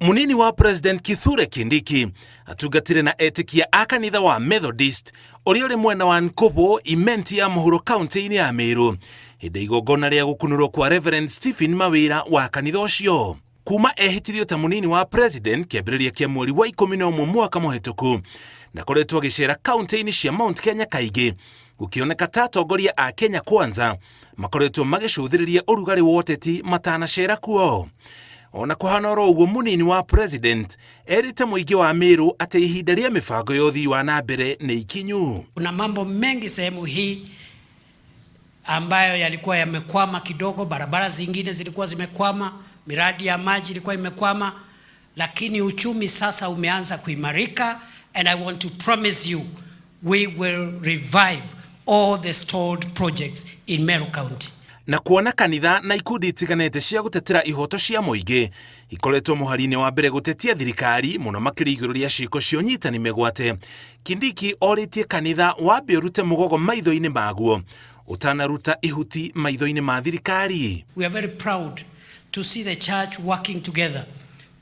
Munini wa President Kithure Kindiki atungatire na etĩkia a kanitha wa Methodist ũrĩa ũrĩ mwena wa Nkubu Imenti ya mũhuro kaunti-inĩ ya Meru hĩndĩ ya igongona rĩa gũkunũrwo kwa Reverend Stephen Mawira wa kanitha ũcio. Kuma ehĩtithio ta munini wa President kĩambĩrĩria kĩa mweri wa 11 mwaka mũhĩtũku, ndakoretwo agĩcera kaunti-inĩ cia Mount Kenya kaingĩ, gũkĩoneka ta atongoria a Kenya Kwanza makoretwo magĩcũthĩrĩria ũrugarĩ wa ũteti matanacera kuo. Ona kũhana oro ũguo, munini wa President erĩte mũingĩ wa Meru atĩ ihinda rĩa mĩbango ya ũthii wa na mbere nĩ ikinyu. Kuna mambo mengi sehemu hii ambayo yalikuwa yamekwama kidogo, barabara zingine zilikuwa zimekwama, miradi ya maji ilikuwa imekwama, lakini uchumi sasa umeanza kuimarika, and I want to promise you we will revive all the stalled projects in Meru County. Na kuona kanitha na ikundi itiganĩte cia gũtetera ihoto cia mũingĩ ikoretwo mũhari-inĩ wa mbere gũtetia thirikari mũno makĩria igũrũ rĩa ciĩko cia ũnyitani mĩgwate, Kindiki orĩtie kanitha wambe ũrute mũgogo maitho-inĩ maguo ũtanaruta ihuti maitho-inĩ ma thirikari. We are very proud to see the church working together,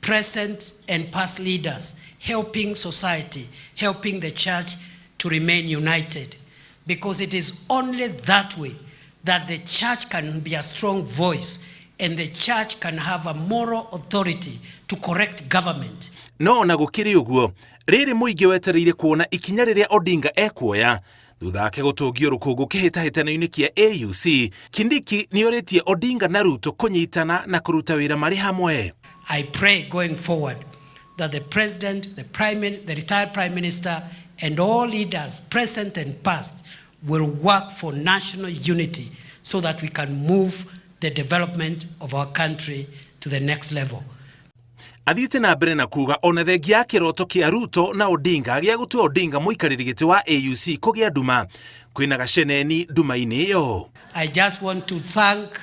present and past leaders, helping society, helping the church to remain united, because it is only that way that the church can be a strong voice and the church can have a moral authority to correct government. No ona gũkĩrĩ ũguo, rĩrĩ mũingĩ wetereire kuona ikinya rĩrĩa Odinga ekuoya thutha wake gũtũngio rũkũngũ kĩhĩtahĩtano-inĩ kĩa AUC. Kindiki nĩorĩtie Odinga na Ruto kũnyitana na kũruta wĩra marĩ hamwe. I pray going forward that the president, the retired prime minister, and all leaders, present and past, will work for national unity so that we can move the development of our country to the next level. Athiĩte na mbere na kuga ona thengia ya kĩroto kĩa Ruto na Odinga gĩa gũtua Odinga mũikarĩri gĩtĩ wa AUC kũgĩa nduma, kwĩna gaceneni nduma-inĩ ĩyo. I just want to thank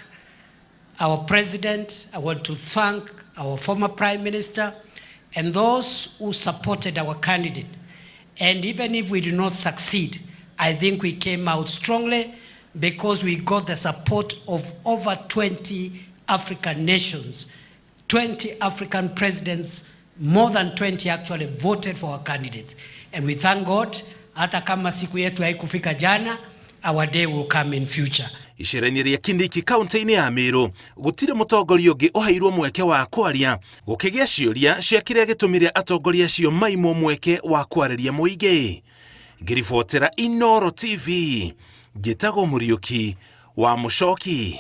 our president, I want to thank our former prime minister, and those who supported our candidate. And even if we did not succeed, I think we came out strongly because we got the support of over 20 African nations. 20 African presidents, more than 20 actually voted for our candidate. And we thank God, hata kama siku yetu haikufika jana, our day will come in future. Icera-inĩ rĩa Kindiki kaunti-inĩ ya Meru, gũtirĩ mũtongoria ũngĩ ũheirwo mweke wa kwaria, gũkĩgĩa ciũria cia kĩrĩa gĩtũmire atongoria acio maimwo mweke wa kwarĩria mũingĩ. Ngĩribotera Inooro TV, njĩtagwo Mũriũki wa Mũcoki.